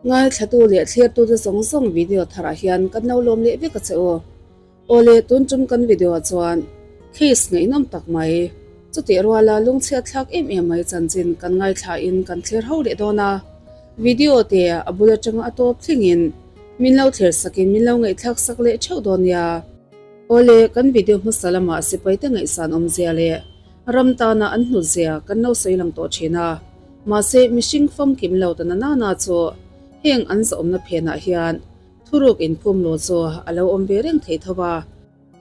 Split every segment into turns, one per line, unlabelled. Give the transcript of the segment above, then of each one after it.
Ngaithlatu leh thlirtute zawng zawng video tharah hian kan lo lawm leh vek a che u. Awle tun tum kan video ah chuan case ngaihnawm tak mai, chutih ruala lungchhiat thlak em em mai chanchin kan ngaithla in kan thlir ho leh dawn a. Video te a bul atanga a tawp thlengin min lo thlir sakin min lo ngaihthlak sak leh theuh dawn nia. Awle kan video hmasa lamah sipai te ngaihsan awmzia leh ram tana an hnutzia kan lo sawi lang tawh thin a. Mahse mihring famkim lo ta na nana chu heng an zawmna phenah hian thuruk inphum lo chu a lo awm ve reng thei tho a.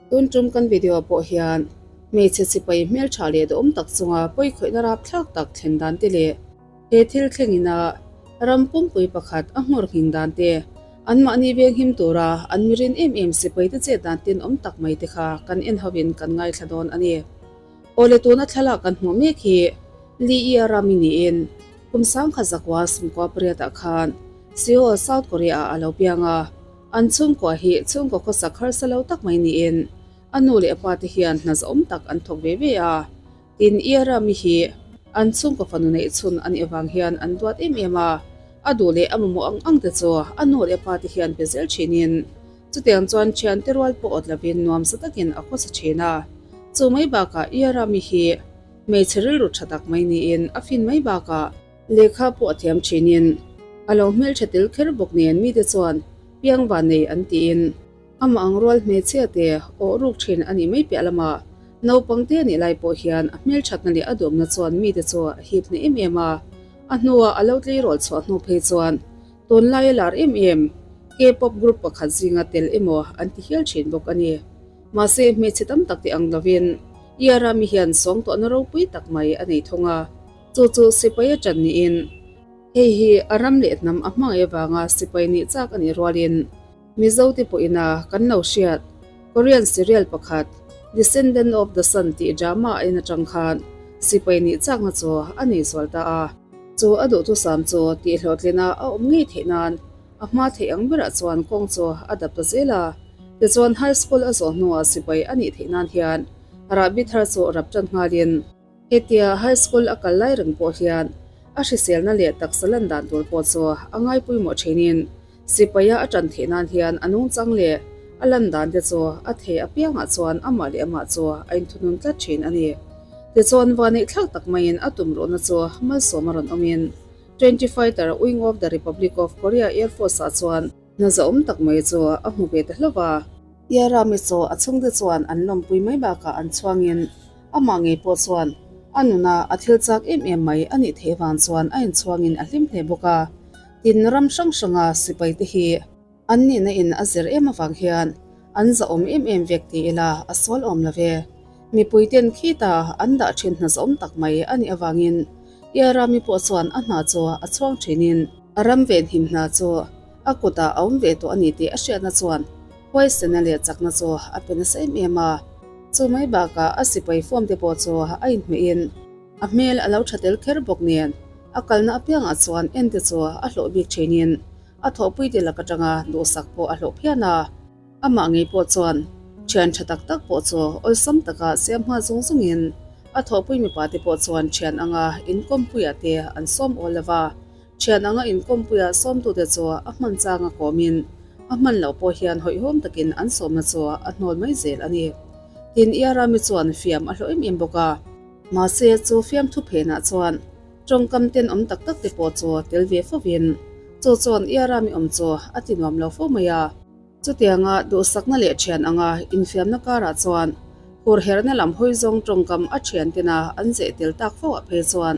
Tun tum kan video pawh hian hmeichhe sipai hmeltha leh duhawm tak chunga pawikhawihna rapthlak tak thlen dan te leh he thil thlengina ram pumpui pakhat a nghawr nghing dan te, anmahni venghim tura an mirin em em sipai te chet dan tenawm tak mai te kha kan en hovin kan ngaithla dawn a ni. Awle tuna thlalak kan hmuh mek hi Lee Ia Rami niin kum sangkhat zakua sumkua pariatah khan Seoul, South Korea ah a lo piang a. An chhungkua hi chhungkaw khawsak harsa lo tak mai niin a nu leh a pa te hian hna zawm tak an thawk ve ve a. Tin, Ia Rami hi an chhungkaw fanu neih chhun a nih avang hian an duat em em a. A duh leh a mamawh ang ang te chu a nu leh a pa te hian pe zel thinin Chutiang chuan thiante rual pawh awt lovin nuamsa takin a khawsa thin a. Chu mai bakah Iarami hi hmeichhe rilru tha tak mai niin a fin mai bakah lehkha pawh a thiam thinin a lo hmeltha tel kher bawk nen mite chuan piang van nei an tiin amah ang rual hmeichhia te awh ruk thin a nih mai piah lamah naupang te a nih lai pawh hian a hmelthatna leh a duhawmna chuan mite chu a hip hneh em em a. A hnuah a lo tleirawl chhuah hnu phei chuan Tunlai a lar em em, K-pop group pakhat zinga tel emaw an ti hial thin bawk a ni. Mahse, hmeichhe tam tak tih ang lovin Iarami hian sawng tawhna ropui tak mai a nei thung a, chu chu sipai a ṭan niin hei hi a ram leh hnam a hmangaih avanga sipai nih chak a nih rualin Mizo te pawhina kan lo hriat Korean serial pakhat Descendant of the Sun tih drama a en aṭang khan sipai nih chakna chu a nei zual ta a. Chu a duhthusam chu tihhlawhtlina a awm ngei theih nan a hma theih ang berah chuan kawng chu a dap ta zel a. Tichuan high school a zawh hnuah sipai a nih theih nan hian rahbi thar chu rap tan nghalin hetia high school a kal lai reng pawh hian a hriselna leh taksa lan dan tur pawh chu a ngaipawimawh thinin sipaia a tan theih nan hian a nungchang leh a lan dan te chu a thei apiangah chuan amah leh amah chu a inthunun tlat thin a ni. Tichuan vaneih thlak tak maiin a tumruhna chu malsawm a rawn awmin Twenty Fighter Wing of the Republic of Korea Air Force ah chuan hna zahawm tak mai chu a hmu ve ta hlauh a. Yarami chu a chhungte chuan an lawmpui mai bakah an chhuangin amah ngei pawh chuan a nuna a thil chak em em mai a nih theih vang chuan a inchhuangin a hlim hle bawk a. Tin, ram hrang hranga sipaite hi an nihna in a zir em avang hian an zahawm em em vek ti ila a sual awm lo ve. Mipuiten khita an dah thin hna zahawm tak mai a nih avangin Iarami pawh chuan a hna chu a chhuang thinin a ram venhim hna chu a kutah a awm ve tawh a ni tih a hriatna chuan huaisena leh chakna chu a pe nasa em em a. Chu mai bakah a sipai form te pawh chu a inhmeh in A hmel a lo tha tel kher bawk nen a kalna apiangah chuan ente chu a hlawh bik thinin a thawhpui te lak atanga duhsak pawh a hlawh phian a. Amah ngei pawh chuan thian tha tak tak pawh chu awlsam taka siam nghal zung zungin a thawhpui mipa te pawh chuan thian anga inkawmpuiah te an sawm awl lo va. Thian anga inkawmpuiah sawmtute chu a hman changa kawmin a hman loh pawh hian hawihhawm takin an sawmna chu a hnawl mai zel a ni. Tin, Iarami chuan fiam a hlawh em em bawk a. Mahse, chu fiamthu phenah chuan tawngkam tenawm tak tak te pawh chu tel ve fovin chu chuan Iarami awm chu a ti nuam lo fo mai a. Chutianga duhsakna leh thian anga infiamna karah chuan hurherna lam hawi zawng tawngkam a thian tena an zeh tel tak fo ah phei chuan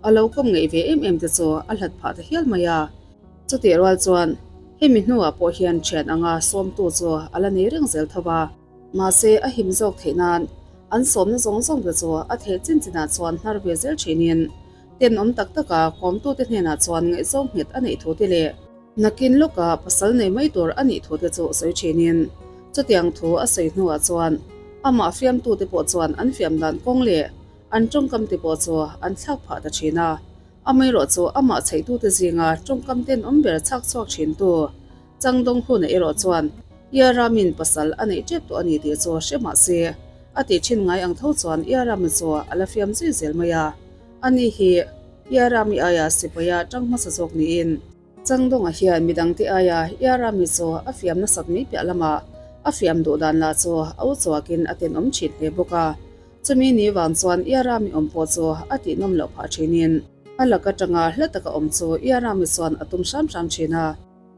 a lo kawm ngeih ve em em te chu a hlat phah ta hial mai a. Chutih rual chuan hemi hnuah pawh hian thian anga sawmtu chu a la nei reng zel tho va. Mahse a him zawk theih nan an sawmna zawng zawng te chu a theih chin chinah chuan hnar ve zel thinin tenawm tak taka kawmtute hnenah chuan ngaihzawng nghet a neih thu te leh Nakin lawkah pasal nei mai tur a nih thute chu sawi thinin chutiang thu a sawi hnuah chuan amah fiamtute pawh chuan an fiam dan kawng leh an tawngkam te pawh chu an thlak phah ta thin a. Amaherawh chu amah chheihtute zinga tawngkam tenawm ber chhak chhuak thintu Changdawng Huna erawh chuan Iaramin pasal a neih tep tawh a ni tih chu hre mah se a tih thin ngai ang tho chuan Iarami chu a la fiam zui zel mai a. Ani hi Iarami aia sipaia tang hmasa zawk niin. Changdawnga hian midangte aia Iarami chu a fiam nasat mai piah lamah a fiam duh dan lah chu a u chuakin a tenawm thin hle bawk a. Chumi ni vang chuan Iarami awm pawh chu a tihnawm loh phah thinin a lak atanga hla taka awm chu Iarami chuan a tum hram hram thin a.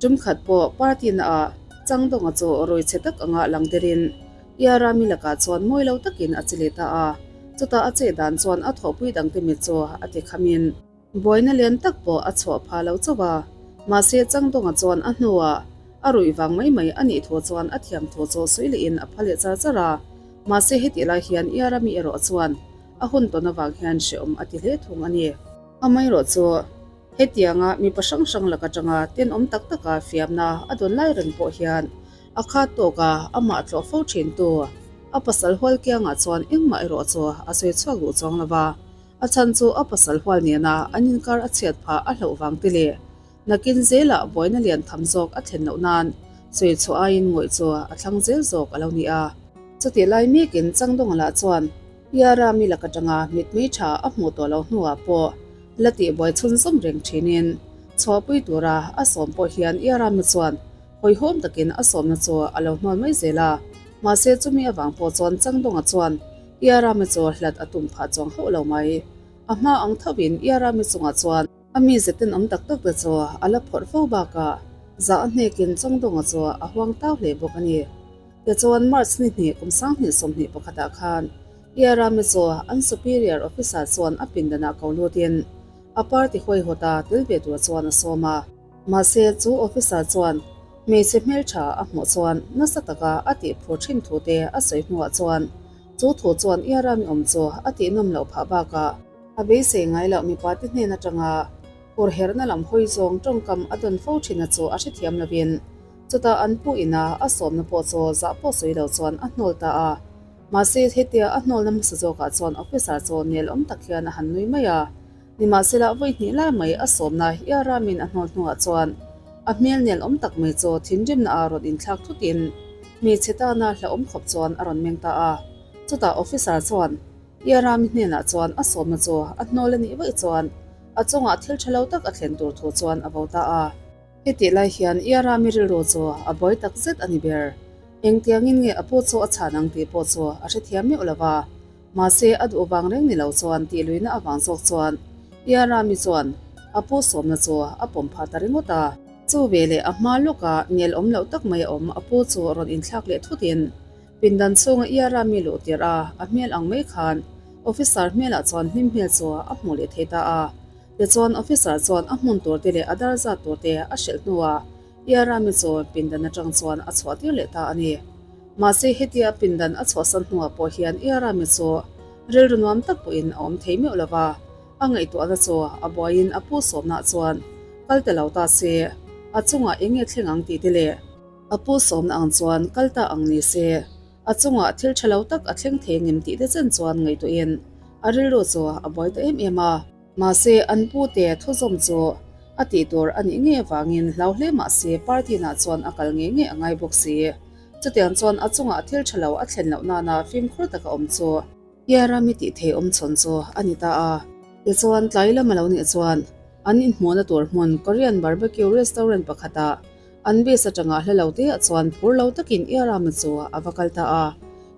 Tum khat pawh party naah Changdawnga chu rawi chhe tak anga lang derin Iarami lakah chuan mawi lo takin a che leh ta a. Chutah a chet dan chuan a thawhpui dangte mit chu a ti khamin Buaina lian tak pawh a chhuah pha lo chauh a, mahse Changdawnga chuan a hnuah a ruih vang mai mai a nih thu chuan a thiam thu chu sawi lehin a pha leh char char a, mahse hetih lai hian Iarami erawh chuan a hun tawn avang hian hrehawm a ti hle thung a ni. Amaherawh chu hetianga mipa hrang hrang lak atanga tenawm tak taka fiamna a dawn lai reng pawh hian a khat tawka amah tlawh fo thintu a pasal hual kiangah chuan engmah erawh chu a sawi chhuak duh chuang lo va. A chhan chu a pasal hual nena an inkar a chhiat phah a hlauh vang te leh nakin zelah buaina lian tham zawk a thlen loh nan sawi chhuah aiin ngawih chu a thlang zel zawk a lo ni a. Chutih lai mekin Changdawnga lah chuan Iara mi lak atanga mitmei tha a hmuh tawh loh hnuah pawh la tih buai chhunzawm reng thinin chhuahpui tura a sawm pawh hian Iara mi chuan hawihhawm takin a sawmna chu a lo hnual mai zel a. Mahse chumi avang pawh chuan Changdawnga chuan Iarami chu hlat a tum phah chuang hauh lo mai. A hma ang thovin Iarami chungah chuan a mi ze tenawm tak tak te chu a la phawrh fo bakah zah a hnekin Chawngdawnga chu a huang tau hle bawk a ni. Tichuan March ni hnih kum 2021 ah khan Iarami chu an Superior Officer chuan a pindanah ko lutin a party huaihawta tel ve tur chuan a sawm a. Mahse chu officer chuan hmeichhe hmeltha a hmuh chuan nasa taka a tih phur thin thu te a sawi hnuah chuan chu thu chuan Iarami awm chu a tih nawm loh phah bakah a beisei ngai loh mipa te hnen atanga phur herhna lam hawi zawng tawngkam a dawn fo thina chu a hrethiam lovin chutah an pu ina a sawmna pawh chu zah pawh sawi lo chuan a hnawl ta a. Mahse hetia a hnawlna hmasa zawkah chuan officer chu nel awm tak hian a han nui mai a. Nimahsela vawi hnih lai mai a sawmna Iaramin a hnawl hnuah chuan a hmel nel awm tak mai chu thinrimna a rawn inthlak thutin hmeichhe tana hlauhawm khawp chuan a rawn meng ta a. Chutah officer chuan Iarami hnenah chuan a sawmna chu a hnawl a nih vaih chuan a chungah thil tha lo tak a thlen tur thu chuan a vo ta a. Hetih lai hian Iarami rilru chu a buai tak zet a ni ber. Engtiangin nge a pu chu a chhan ang tih pawh chu a hrethiam meuh lo va. Mahse, a duh vang reng ni lo chuan tih luihna avang zawk chuan Iarami chuan a pu sawmna chu a pawm phah ta ringawt a. Chu veleh a hma lawka nel awm loh tak mai a awm a pu chu rawn inthlak leh thutin pindan chhunga Iarami luh tirh a a hmel ang mai khan officer hmelah chuan hlim hmel chu a hmuh leh thei ta a. Tichuan officer chuan a hmun tur te leh a dar zat tur te a hrilh hnuah Iarami chu pindan atang chuan a chhuah tir leh ta a ni. Mahse hetia pindan a chhuahsan hnuah pawh hian Iarami chu rilru nuam tak pawhin a awm thei meuh lo va, a ngaihtuahna chu a buaiin a pu sawmnaah chuan kal ta lo ta se, a chungah eng nge thleng ang tih te leh a pu sawmna ang chuan kal ta ang ni se, a chungah thil tha lo tak a thleng thei ngem tih te chen chuan ngaihtuahin a rilru chu a buai ta em em a. Mahse, an pute thuzawm chu a tih tur a nih ngei avangin hlau hle mah se party nah chuan a kal ngei ngei a ngai bawk si. Chutiang chuan a chungah thil tha lo a thlen loh nana fimkhur taka awm chu Iarami tih thei awm chhawn chu a ni ta a. Tichuan, tlai lam a lo nih chuan an inhmuhna tur hmun Korean barbecue restaurant pakhatah an base atanga hla lo te ah chuan phur lo takin Iarami chu a va kal ta a.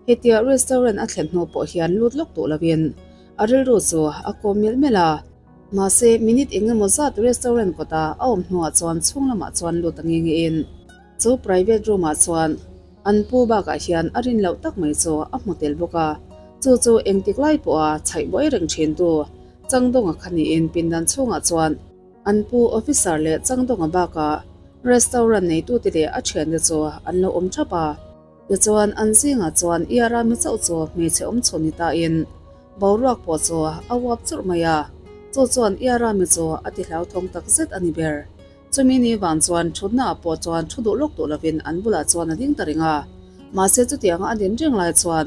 Hetia restaurant a thlen hnu pawh hian lut lawk duh lovin A rilru chu a kawm melh melh a, mahse minute eng emaw zat restaurant kawta a awm hnuah chuan chhung lamah chuan lut a nge nge in chu private room ah chuan an pu bakah hian a rin loh tak mai chu a hmu tel bawk a, chu chu engtik lai pawha chhaih buai reng thin tu Changdawnga kha niin pindan chhungah chuan an pu officer leh Changdawnga bakah restaurant neitute leh a thiante chu an lo awm thap a. Tichuan, an zingah chuan Iara mi chauh chu hmeichhe awm chhun ni tain boruak pawh chu a uap churh mai a, chu chuan Iara mi chu a ti hlauthawng tak zet a ni ber. Chumi ni vang chuan thutna ah pawh chuan thu duh lawk duh lovin an bulah chuan a ding ta reng a. Mahse chutianga a din reng lai chuan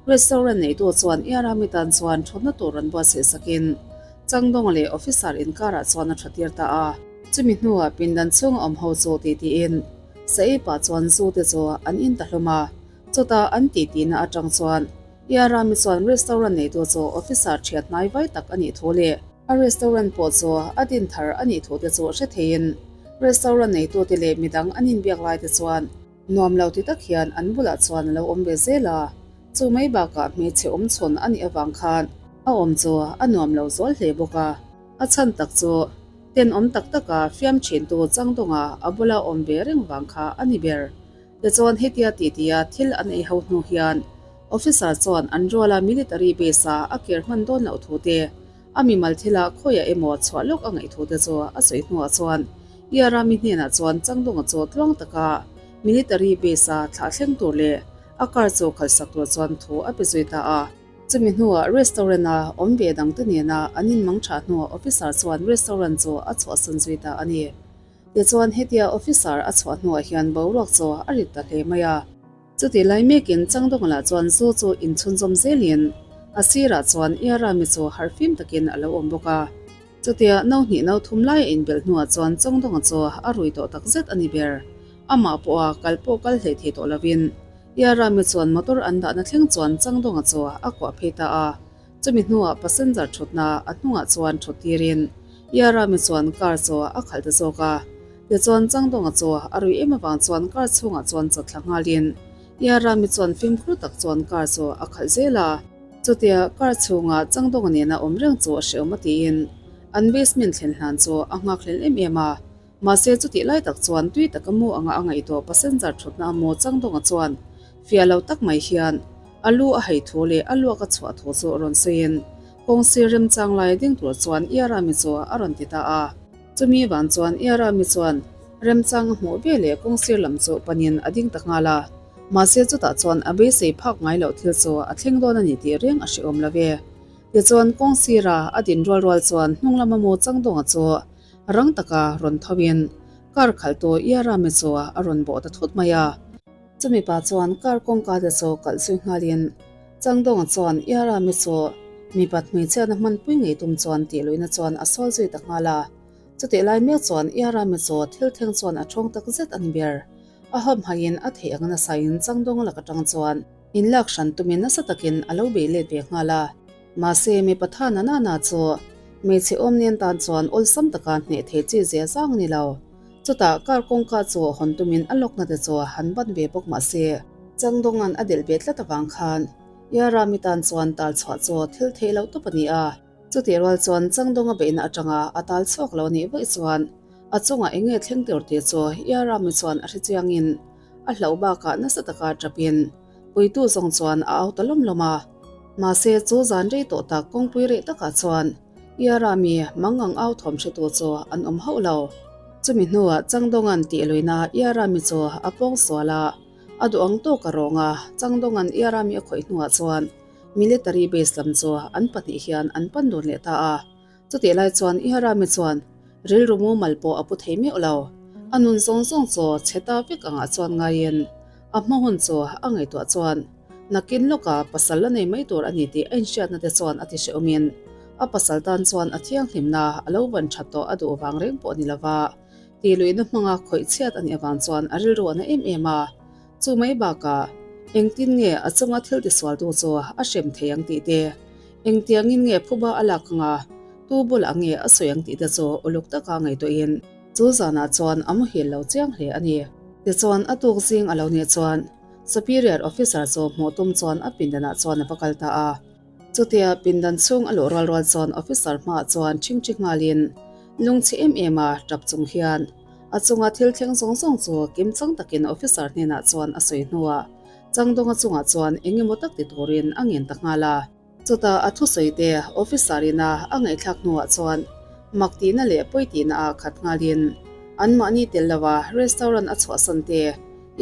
restaurant neitu chuan Iara mi tan chuan thutna tur rawn buatsaih sakin Changdawng leh officer inkarah chuan a tha tir ta a. Chumi hnuah pindan chhunga awm ho chu ti tiin Saei pah chuan zu te chu an in ta hlawm a, chutah an titi na atang chuan Iarami chuan restaurant neitu chu officer thiat hnai vai tak a nih thu leh a restaurant pawh chu a din thar a nih thu te chu hre theiin Restaurant neitute leh midang an inbiak lai te chuan nuam lo ti tak hian an bulah chuan a lo awm ve zel a. Chu mai bakah hmeichhe awm chhawn a nih avang khan a awm chu a nuam lo zual hle bawk a. A chhan tak chu tenawm tak taka fiam thintu Changdawnga a bula awm ve reng vang kha a ni ber. Tichuan hetia tihtia thil an ei ho hnu hian officer chuan an ruala military base a a kir hman dawn loh thu te, a mimal thila khawiah emaw chhuah lawk a ngaih thu te chu a sawi hnuah chuan Iarami hnenah chuan Changdawnga chu tluang taka military base a thlah thleng tur leh a car chu khalhsak tur chuan thu a pe zui ta a. Chumi hnuah restaurant a awm ve dangte nena an inmang tha hnuah officer chuan restaurant chu a chhuahsan zui ta a ni. Tichuan hetia officer a chhuah hnuah hian boruak chu a rit ta hle mai a. Chutih lai mekin Changdawng lah chuan zu chu inchhunzawm zelin a sirah chuan Iarami chu harhfim takin a lo awm bawk a. Chutia no hnih no thum lai a inbelh hnuah chuan Changdawnga chu a rui tawh takzet a ni ber. Amah pawha kal pawh kal hlei thei tawh lovin Iarami chuan motor an dahna thleng chuan Changdawnga chu a kuah phei ta a. Chumi hnuah passenger thutna a hnungah chuan thut tirin Iarami chuan car chu a khalh ta zawk a. Tichuan Changdawnga chu a rui em avang chuan car chhungah chuan chat thla nghalin Iarami chuan fimkhur tak chuan car chu a khalh zel a. Chutia car chhunga Changdawnga nena awm reng chu a hrehawm a tiin an basement thlen hlan chu a nghakhlel em em a. Mahse chutih lai tak chuan tui taka mu anga a ngaihtuah passenger thutna a mu Changdawnga chuan fiah lo tak mai hian a lu a hei thu leh a luak a chhuah thu chu rawn sawiin kawng sir remchang lai ding tur chuan Iarami chu a rawn ti ta a. Chumi vang chuan Iarami chuan remchang a hmuh ve leh kawng sir lam chu panin a ding ta nghal a. Mahse chutah chuan a beisei phak ngai loh thil chu a thleng dawn a ni tih reng a hrehawm lo ve. Tichuan kawng sira a din rual rual chuan hnung lama mu Changdawnga chu Rang taka rawn thoin car khalhtu Iarami chu a rawn bawh ta thut mai a. Chumi pa chuan car kawngka te chu kalh zui nghalin Changdawnga chuan Iarami chu mipat hmeichhiatna hmanpui ngei tum chuan tih luihna chuan a sawl zui ta nghal a. Chutih lai mek chuan Iarami chu thil thleng chuan a thawng tak zet a ni ber. A hawmhaiin a theih ang nasain Changdawnga lak atang chuan inlak hran tumin nasa takin a lo bei let ve nghal a. Mahse, mipa tha na na na chu hmeichhe awm nen tan chuan awlsam taka hneh thei chi zia zang a ni lo. Chutah car kawngka chu hawn tumin a lawkna te chu han ban ve bawk mahse, Changdawnga'n a delh ve tlat avang khan Iarami tan chuan tal chhuah chu thil theih loh tawp a ni a. Chutih rual chuan Changdawnga beihna atanga a tal chhuak lo nih vaih chuan a chungah eng nge thleng tur tih chu Iarami chuan a hrechiangin a hlauh bakah nasa taka tapin Puitu zawng chuan a au ta lawm lawm a. Mahse, chu zan rei tawh tak kawngpui reh takah chuan Iarami mangang au thawm hretu chu an awm hauh lo. Chumi hnuah Changdawnga'n tih luina Iarami chu a pawng sual a, a duh ang tawk a rawng a. Changdawnga'n Iarami a khawih hnuah chuan military base lam chu an pahnih hian an pan dun leh ta a. Chutih lai chuan Iharami chuan rilru mumal pawh a pu thei meuh lo. A nun zawng zawng chu chhe ta vek angah chuan ngaiin a hma hun chu a ngaihtuah chuan nakin lawka pasal la nei mai tur a ni tih a inhriatna te chuan a ti hrehawmin a pasal tan chuan a thianghlimna a lo van that tawh a duh vang reng pawh a ni lova tih luihna hmanga khawih chhiat a nih avang chuan a rilru a na em em a. Chu mai bakah engtin nge a chunga thil tisualtu chu a hrem thei ang tih te, Engtiangin nge phuba a lak anga tu bulah nge a sawi ang tih te chu uluk taka ngaihtuahin chu zanah chuan a muhil lo chiang hle a ni. Tichuan a tuk zing a lo nih chuan Superior Officer chu hmuh tum chuan a pindanah chuan a va kal ta a. Chutia pindan chhung a luh rual rual chuan Officer hmaah chuan ṭhingṭhi nghalin lungchhi em em a ṭap chung hian a chunga thil thleng zawng zawng chu kimchang takin Officer hnenah chuan a sawi hnuah Changdawnga chungah chuan eng emaw tak ti turin a ngen ta nghal a. Chutah a thusawi te officer ina a ngaihthlak hnuah chuan mak tihna leh pawi tihna ah khat nghalin anmahni tel lova restaurant a chhuahsan te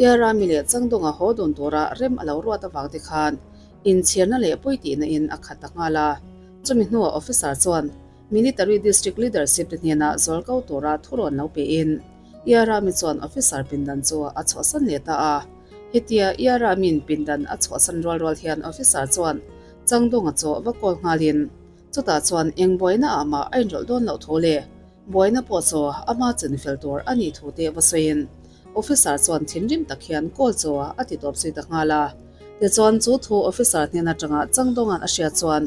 Iarami leh Changdawnga haw dun tura rem a lo ruat avang te khan inchhirna leh pawi tihna in a khat ta nghal a. Chumi hnuah officer chuan Military District Leadership te hnenah zualko tura thurawn lo pein Iarami chuan officer pindan chu a chhuahsan leh ta a. Hetia Iarami'n pindan a chhuahsan rual rual hian officer chuan Changdawnga chu va call nghalin chutah chuan eng buaina ah mah a inrawlh dawn loh thu leh buaina pawh chu ama chinfel tur a nih thu te va sawiin officer chuan thinrim tak hian call chu a ti tawp zui ta nghal a. Tichuan chu thu officer hnen atanga Changdawnga'n a hriat chuan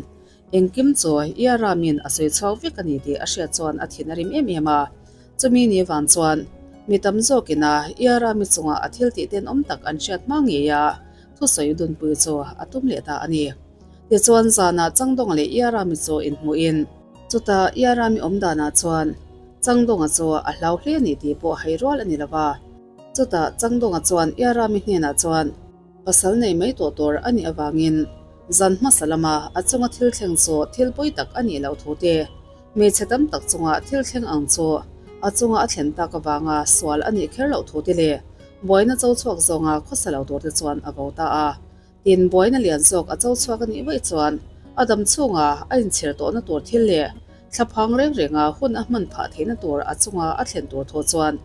Engkim chu Iarami'n a sawi chhuak vek a ni tih a hriat chuan a thin a rim em em a. Chumi ni vang chuan. Mi tam zawkin a Iarami chunga a thil tih tenawm tak an hriat hma ngei a, thusawi dunpui chu a tum leh ta a ni. Tichuan zanah Changdawnga leh Iarami chu inhmuhin, chutah Iarami awm danah chuan Changdawnga chu a hlau hle a ni tih pawh hai rual a ni lo va. Chutah Changdawnga chuan Iarami hnenah chuan pasal nei mai tawh tur a nih avangin zan hmasa lama a chunga thil thleng chu thil pawi tak a nih loh thu te, Hmeichhe tam tak chunga thil thleng ang chu a chunga a thlen tak avanga sual a nih kher loh thu te leh buaina cho chhuak zawnga khawsa lo tur te chuan a vo ta a. Tin, buaina lian zawk a cho chhuak a nih vaih chuan a dam chhunga a inchhir tawhna tur thil leh thlaphang reng renga hun a hman phah theihna tur a chunga a thlen tur thu chuan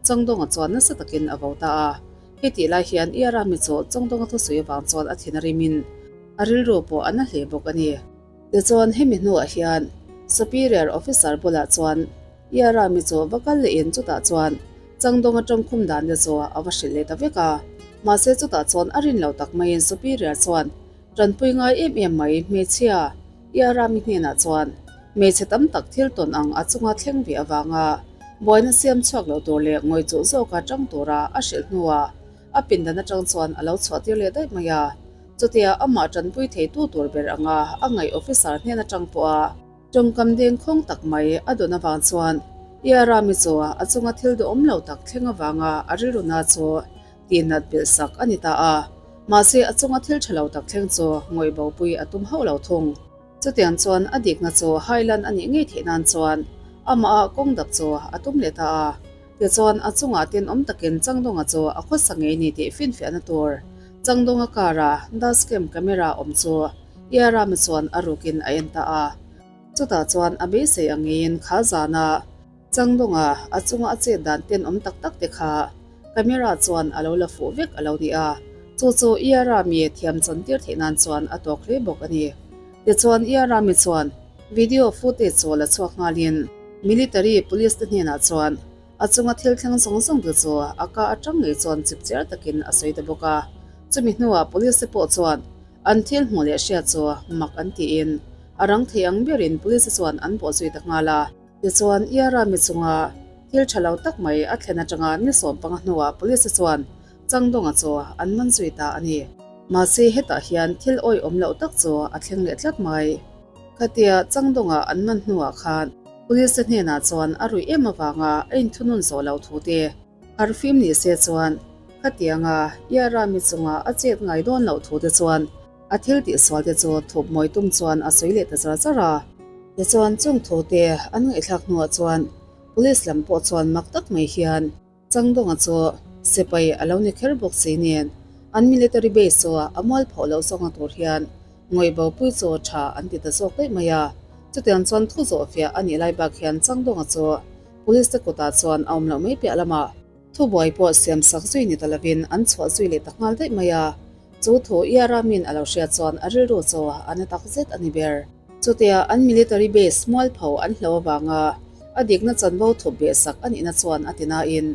Changdawnga chuan nasa takin a vo ta a. Hetih lai hian Iarami chu Changdawnga thusawi avang chuan a thin a rimin a rilru pawh a na hle bawk a ni. Tichuan hemi hnuah hian Superior Officer bulah chuan Iarami chu va kal lehin chutah chuan Changdawng atang khum dan te chu a va hrilh leh ta vek a. Mahse chutah chuan a rin lo tak maiin Superior chuan tanpui ngai em em mai hmeichhia Iarami hnenah chuan hmeichhe tam tak thil tawn ang a chunga thleng ve avanga buaina siam chhuak lo tur leh ngawichuh zawka tang tura a hrilh hnuah a pindan atang chuan a lo chhuahtir leh daih mai a. Chutia amah tanpui theitu tur ber anga a ngaih officer hnen atang pawh a tawngkam deng khawng tak mai a dawn avang chuan Iarami chu a chunga thil duhawm lo tak thleng avanga a rilruna chu tihnat belh sak a ni ta a. Mahse a chunga thil tha lo tak thleng chu ngawih bopui a tum hauh lo thung. Chutiang chuan a dikna chu hailan a nih ngei theih nan chuan amah ah kawng dap chu a tum leh ta a. Tichuan a chungah tenawm takin Changdawnga chu a khawsa ngei ni tih finfiahna tur Changdawnga car-a dashcam camera awm chu Iarami chuan a rukin a en ta a. Chutah chuan a beisei ang ngeiin kha zana Changdawnga a chunga a chet dan tenawm tak tak te kha camera chuan a lo la fuh vek a lo ni a, chu chu Iarami thiam chantir theih nan chuan a tawk hle bawk a ni. Tichuan Iarami chuan video footage chu la chhuak nghalin Military police te hnenah chuan a chunga thil thleng zawng zawng te chu a ka atang ngei chuan chip chiar takin a sawi ta bawk a. Chumi hnuah police te pawh chuan an thil hmuh leh hriat chu mak an tiin a rang thei ang berin police te chuan an bawhzui ta nghal a. Tichuan Iarami chunga thil tha lo tak mai a thlen atanga ni sawmpanga hnuah police te chuan Changdawnga chu an man zui ta a ni. Mahse hetah hian thil awihawm loh tak chu a thleng leh tlat mai. Khatia Changdawnga an man hnuah khan Police te hnenah chuan a ruih em avanga a inthunun zawh loh thu te harfim ni se chuan khatianga Iarami chunga a chet ngai dawn loh thu te chuan a thil tihsual te chu thup mawi tum chuan a sawi leh ta char char a. Tichuan chung thu te an ngaihthlak hnuah chuan Police lam pawh chuan mak tak mai hian Changdawnga chu sipai a lo ni kher bawk si nen an military base chu a mual phoh loh zawkna tur hian ngawih bopui chu tha an ti ta zawk daih mai a. Chutiang chuan thu zawh fiah a nih lai bak hian Changdawnga chu police te kutah chuan a awm loh mai piah lamah thubuai pawh siam sak zui ni ta lovin an chhuah zui leh ta nghal daih mai a. Chu thu Iaramin a lo hriat chuan a rilru chu a na tak zet a ni ber. Chutia an military base mualpho an hlo avanga a dikna chanvo thup beh sak a nihna chuan a ti nain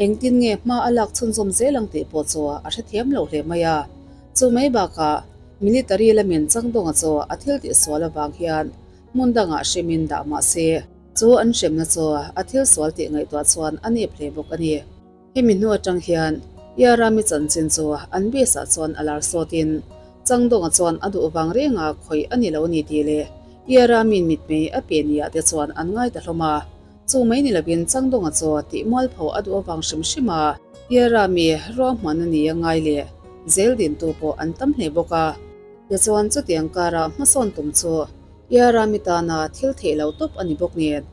engtin nge hma a lak chhunzawm zel ang tih pawh chu a hrethiam lo hle mai a. Chu mai bakah military lamin Changdawnga chu a thil tihsual avang hian hmun dangah hremin dah mah se chu an hremna chu a thil sual tih ngaihtuah chuan a nep hle bawk a ni. Hemi hnu atang hian Iarami chanchin chu an base ah chuan a lar sawtin Changdawnga chuan a duh vang renga khawih a ni lo ni tih leh Iarami'n mitmei a pe ni ah te chuan an ngai ta hlawm a. Chu mai ni lovin Changdawnga chu tih mualpho a duh avang hrim hrim a, Iarami ruahman a ni a ngai leh zel dintu pawh an tam hle bawk a. Tichuan chutiang karah hmasawn tum chu Iarami tana thil theih lo tawp a ni bawk nen.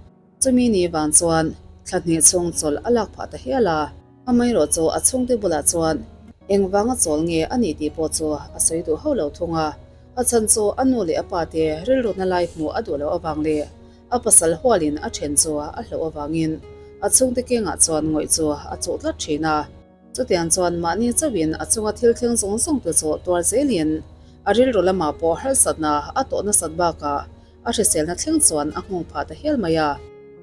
Chumi ni vang chuan thla hnih chhung chawlh a lak phah ta hial a, amaherawh chu a chhungte bulah chuan engvanga chawl nge a nih tih pawh chu a sawi duh hauh lo thung a, a chhan chu a nu leh a pa te rilrutna lai hmuh a duh loh avang leh a pasal hualin a then chu a hlauh avangin a chhungte kengah chuan ngawih chu a chuh tlat thin a. Chutiang chuan mahni chauhin a chunga thil thleng zawng zawng te chu tuar zelin a rilru lamah pawh harsatna a tawh nasat bakah A hriselna thleng chuan a nghawng phah ta hial mai a.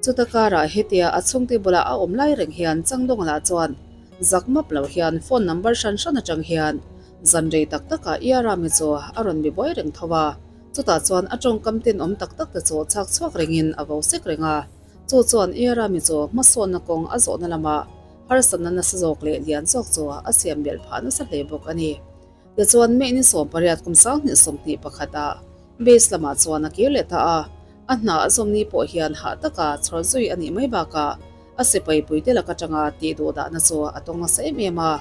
Chuta karah hetia a chhungte bulah a awm lai reng hian Changdawng lah chuan zak map lo hian phone number hran hran atang hian zan rei tak takah Iarami chu a rawn bi buai reng tho a. Chutah chuan a tawngkam tenawm tak tak te chu chhak chhuak rengin a vo sek reng a. Chu chuan Iarami chu hmasawnna kawng a zawhna lamah. harsatna nasa zawk leh lian zawk chu a siam belh phah nasa hle bawk a ni. Tichuan May ni 18 kum 2021 ah base lamah chuan a kir leh ta a, a hna a zawm ni pawh hian hah taka chhawr zui a nih mai bakah a sipai puite lak atanga tih duh dahna chu a tawng nasa em em a.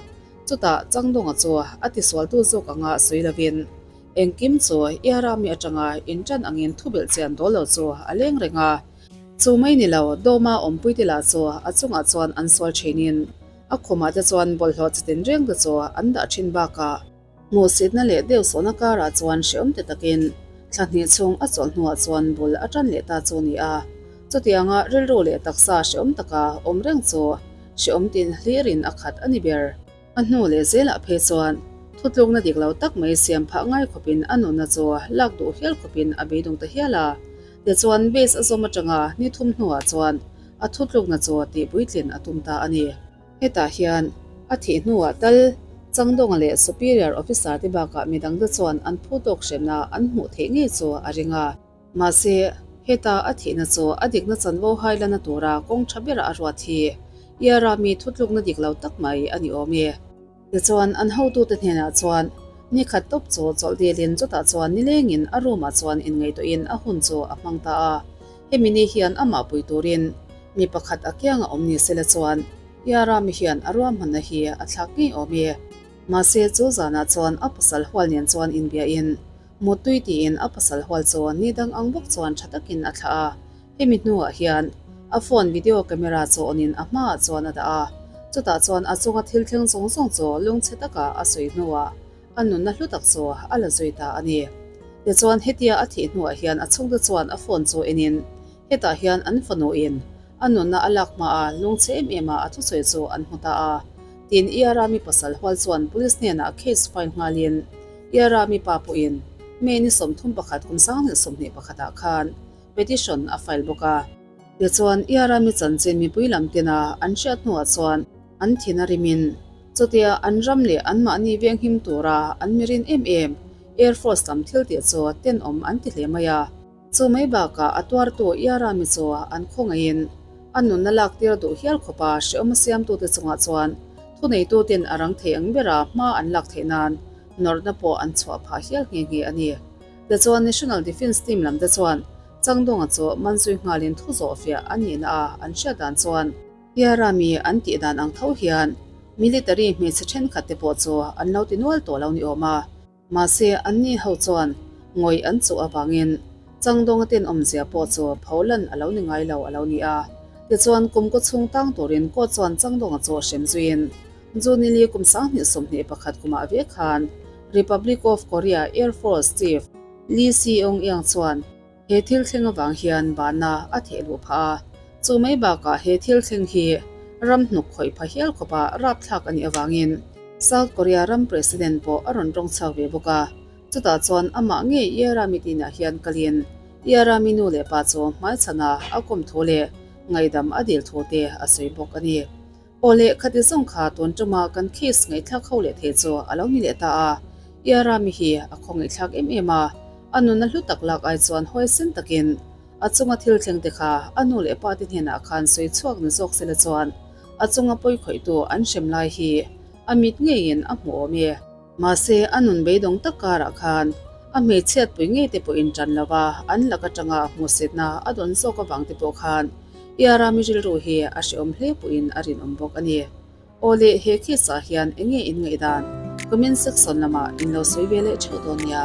Chutah Changdawnga chu a tisualtu zawk anga sawi lovin engkim chu Iarami atanga intan angin thubelh chian dawl lo chu a leng reng a. Chu mai ni lo, Dawma awmpuite lah chu a chungah chuan an sual thinin a khumah te chuan bawlhhlawh chitin reng te chu an dah thin bakah hmuhsitna leh deuhsawhna karah chuan hrehawm te takin thla hnih chhung a chawlh hnuah chuan bul a tan leh ta chu ni a. Chutianga rilru leh taksa hrehawm taka awm reng chu hrehawm tin hlirin a khat a ni ber. A hnu leh zelah phei chuan thutlukna dik lo tak mai siam phah ngai khawpin a nunna chu lak duh hial khawpin a beidawng ta hial a. Tichuan base a zawm atanga ni thum hnuah chuan a thutlukna chu tihpuitlin a tum ta a ni. Hetah hian a thih hnuah tal Changdawnga leh Superior Officer te bakah midangte chuan an phu tawk hremna an hmuh theih ngei chu a ring a. Mahse, heta a thihna chu a dikna chanvo hailana tura kawng tha bera a ruat hi Iara mi thutlukna dik lo tak mai a ni awm e. Tichuan, an hotute hnenah chuan ni khat tawp chu chawlh dilin chutah chuan nilengin a room-ah chuan inngaihtuahin a hun chu a hmang ta a. Hemi ni hian amah pui turin mi pakhat a kianga awm ni sela chuan Iara mi hian a ruahmanna hi a thlak ngei awm e. Mahse, chu zanah chuan a pasal hual nen chuan inbiahin Muttui tiin a pasal hual chu ni dang ang bawk chuan tha takin a thlah a, hemi hnuah hian a phone video camera chu on in a hmaah chuan a dah a, chutah chuan a chunga thil thleng zawng zawng chu lungchhe taka a sawi hnuah a nunna hlu tak chu a la zui ta a ni. Tichuan hetia a thih hnuah hian a chhungte chuan a phone chu en in hetah hian an fanu in a nunna a lak hmaa lungchhe em em a a thusawi chu an hmu ta a, tin Iarami pasal hual chuan police hnenah case file nghalin Iarami pa pawhin May ni 31 kum 2021 ah khan petition a file bawk a. Tichuan Iarami chanchin mipui lam tina an hriat hnuah chuan an thin a rimin chutia an ram leh anmahni venghim tura an mirin em em Air Force lam thil tih chu tenawm an ti hle mai a. Chu mai bakah a tuartu Iarami chu an khawngaihin a nunna lak tir duh hial khawpa hrehawm a siamtute chungah chuan thuneituten a rang thei ang bera hma an lak theih nan nawrhna pawh an chhuah phah hial nghe nghe a ni. Tichuan National Defence Team lamte chuan Changdawnga chu manzui nghalin thu zawhfiah a nihna a an hriat dan chuan Iarami an tih dan ang tho hian military hmeichhe thenkhat te pawh chu an lo ti nual tawh lo ni awm a. Mahse, anni ho chuan ngawih an chuh avangin Changdawnga tenawmzia pawh chu pholan a lo ni ngai lo a lo ni a. Tichuan, kum kaw chhung tang turin kaw chuan Changdawnga chu hrem zuiin Junili kum 2021 kumah ve khan Republic of Korea Air Force Chief Lee Seong-iang chuan He thil thleng avang hian bahna a theh luh phah a, chu mai bakah he thil thleng hi ram hnuk khawih pha hial khawpa rapthlak a nih avangin South Korea ram President pawh a rawn tawng chhuak ve bawk a, chutah chuan amah ngei Iarami tinah hian kalin Iarami nu leh pa chu hmaichhana a kawm thu leh ngaihdam a dil thu te a sawi bawk a ni. Aw leh khati zawng kha tun tuma kan case ngaihthlak ho leh thei chu a lo ni leh ta a, Iarami hi a khawngaihthlak em em a, a nunna hlu tak lak ai chuan huaisen takin a chunga thil thleng te kha a nu leh pa te hnenah khan sawi chhuak ni zawk sela chuan a chunga pawi khawihtu an hrem lai hi a mit ngeiin a hmu awm e. Mahse a nun beidawng tak karah khan a hmeichhiat pui ngei te pawhin tan lova an lak atanga hmuhsitna a dawn zawk avang te pawh khan Iarami rilru hi a hrehawm hle pawhin a rinawm bawk a ni. Aw le, he case ah hian enge in ngaihdan? Comment section lamah in lo sawi ve leh theuh dawn nia.